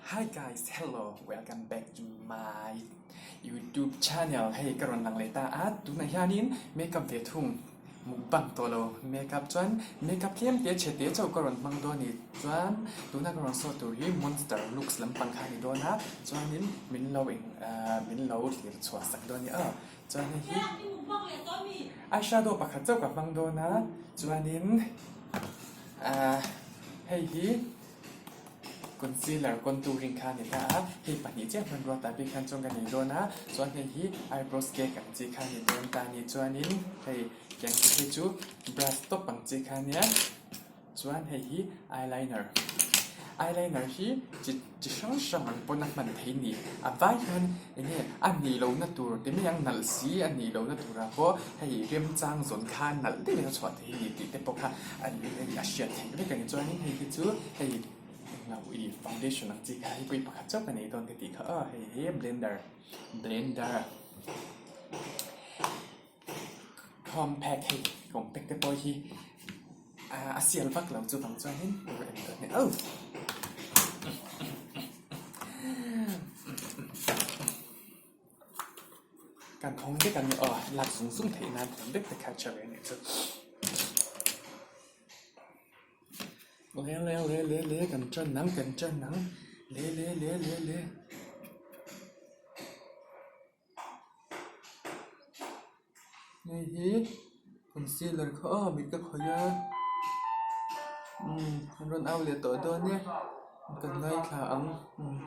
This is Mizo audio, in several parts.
Hi guys, hello, welcome back to my YouTube channel. Hei ka rawn lang leh ta a, tunah hianin makeup ve thung mukbang tawh lo makeup chuan makeup tlem te chhe te chauh ka rawn hmang dawn a ni. Chuan tuna ka rawn sawi tur hi monster looks lampang kha a ni dawn a, chuanin min lo eng ahh min lo thlir chhuah sak dawn a ni aw. Chuan hei hi eyeshadow pakhat chauh ka hmang dawn a, chuanin ahh hei hi concealer contouring kha a ni ta a, hei pahnih chiah hmanrua tah bik hian chuan ka nei dawn a, chuan hei hi eyebrows cake ang chi kha a ni dawn ta a ni, chuanin hei tiang chi hi chu brush tawp ang chi kha a nia. Chuan hei hi eyeliner eyeliner hi chi chi hrang hrang ang pawn a hman thei a ni. A vai hian eng nge a nih lohna tur ti mai ang nalh si a nih lohna turah pawh hei remchang zawn kha nalh deuhin a chhuah thei a ni tih te pawh kha a hriat theih vek a ni. Chuanin hei hi chu hei ih foundation ang chi kha hei pawh hi pakhat chauh ka nei dawn ka tih kha aw hei hi blender blender. Compact hei compact te pawh hi ah a sial vak lo chuvang chuanin oh kan thawng vek a ni aw lak zung zung theih nan thawng vek te kha a tha ve a nih chu le le le le le kan tan ang kan tan ang le le le le le. Hei hi concealer kha aw mit ka khawih a umm an rawn au leh tawh dawn e kan ngaithla ang umm.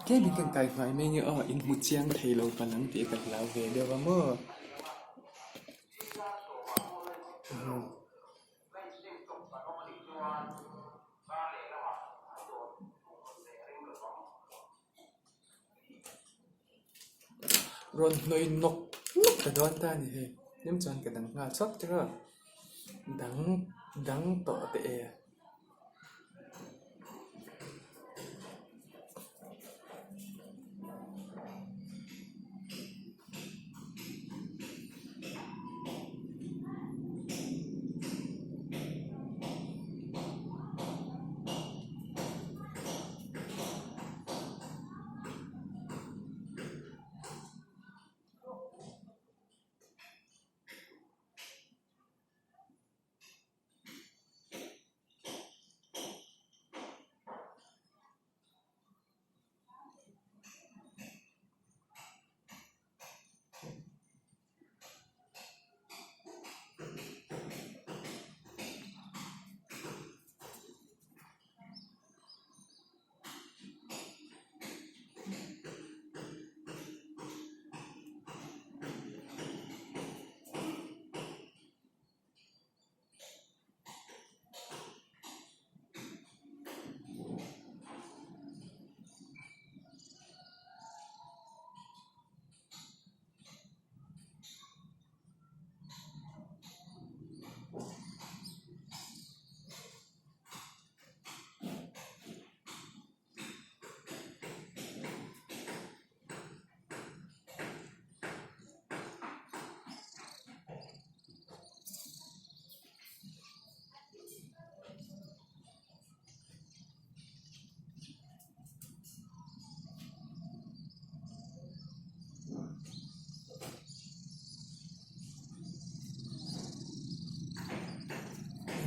Tlem in kan kai hmai mai nge aw in hmu chiang thei lo palh ang tih ka hlau ve deuh a maw. Rawn hnawih nawk nawk ta dawn ta a ni hei hlim chuan ka dang nghal chawt tawh a dang dang tawh teh e.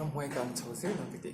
Ramhuai kang chho zel ang ka ti.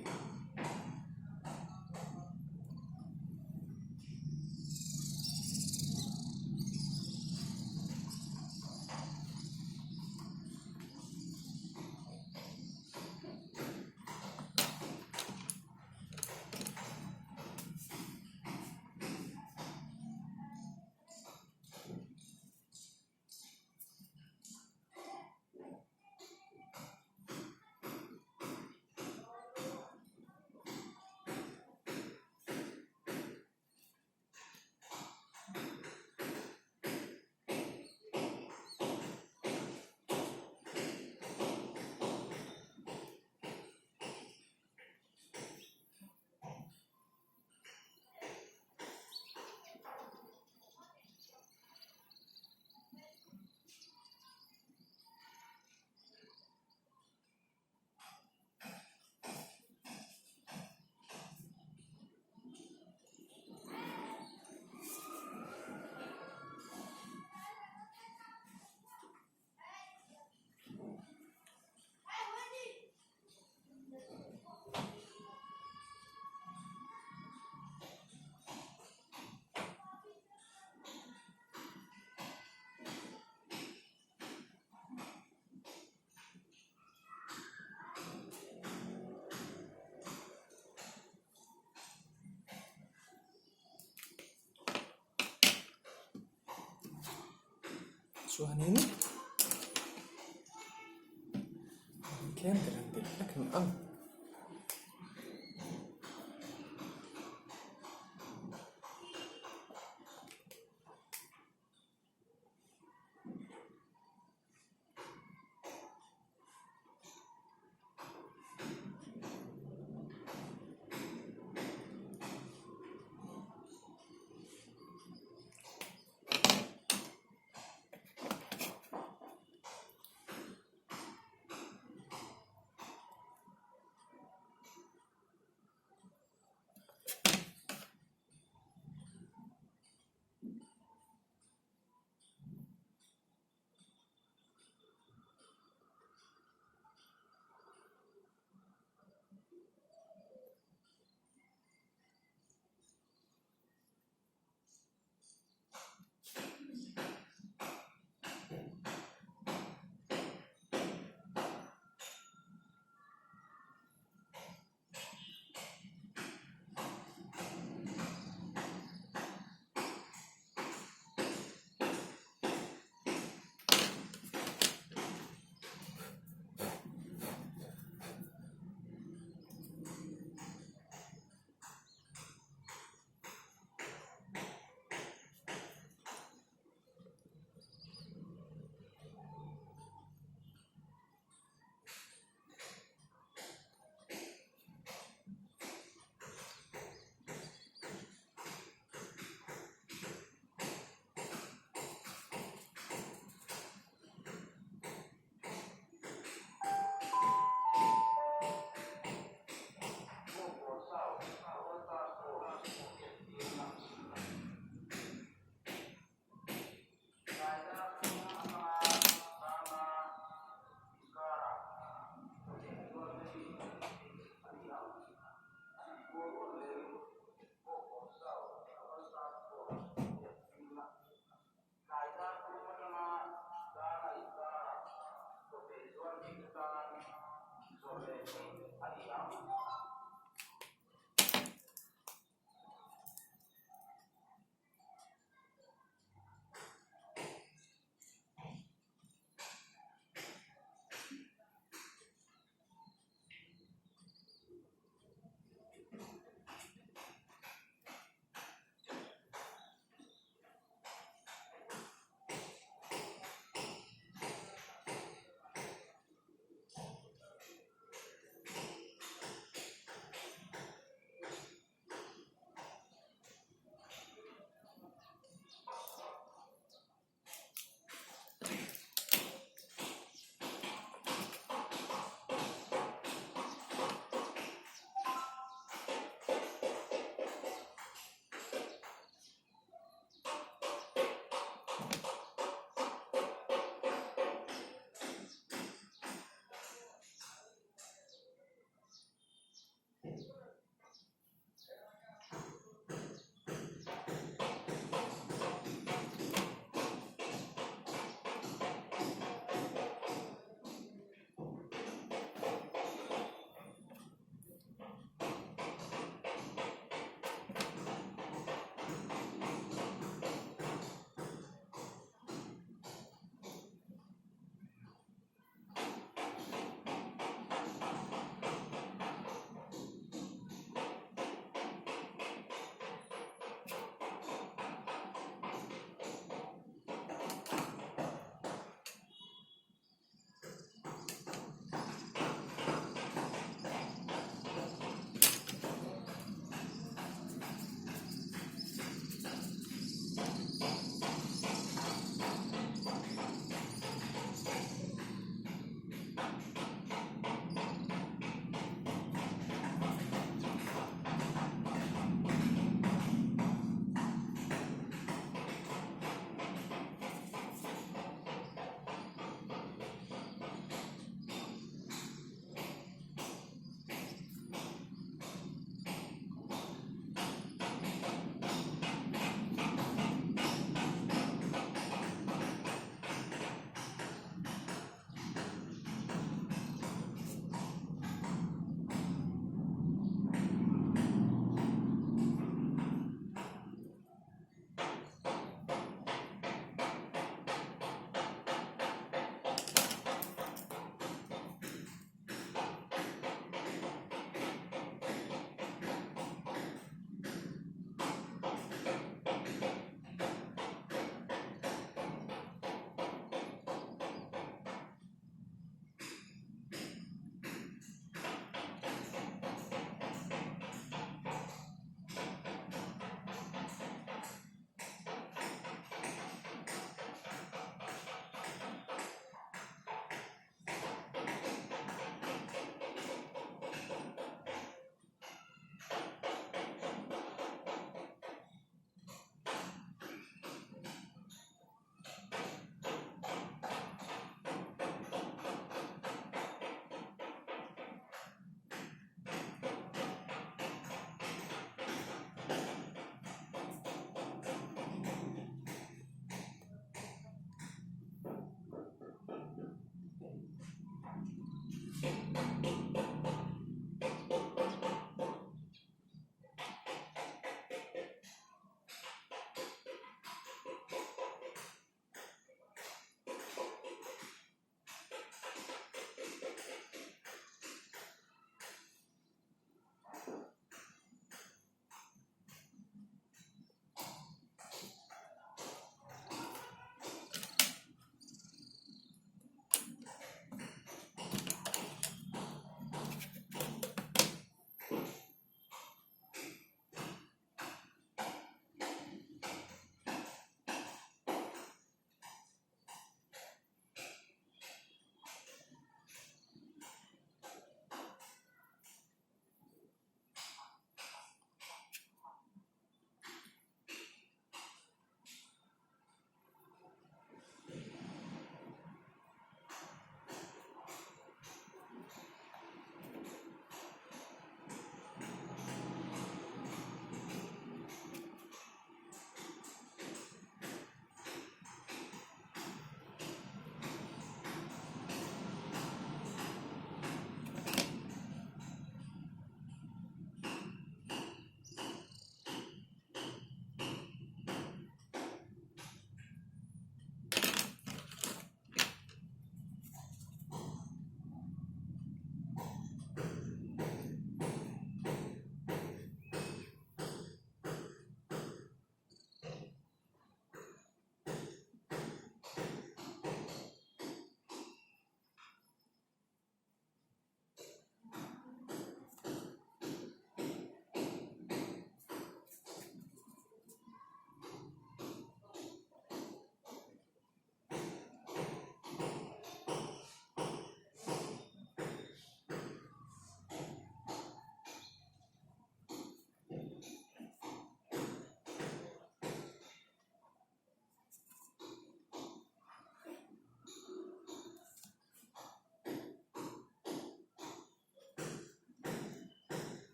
Chuanin tlem te kan tih hlek ang ang.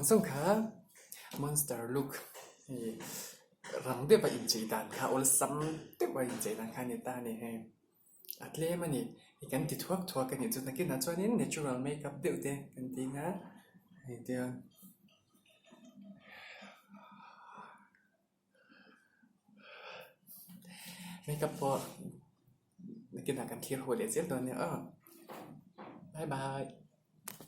Khang zawng kha monster look hei rang deuh a inchei dan kha awlsam deuh a inchei dan kha a ni ta a ni hei a tlem a ni hei kan ti thuak thuak a nih chu nakinah chuanin natural makeup deuh te kan ti ang a hei tia. Makeup pawh nakinah kan thlir haw leh zel dawn nia aw bye bye.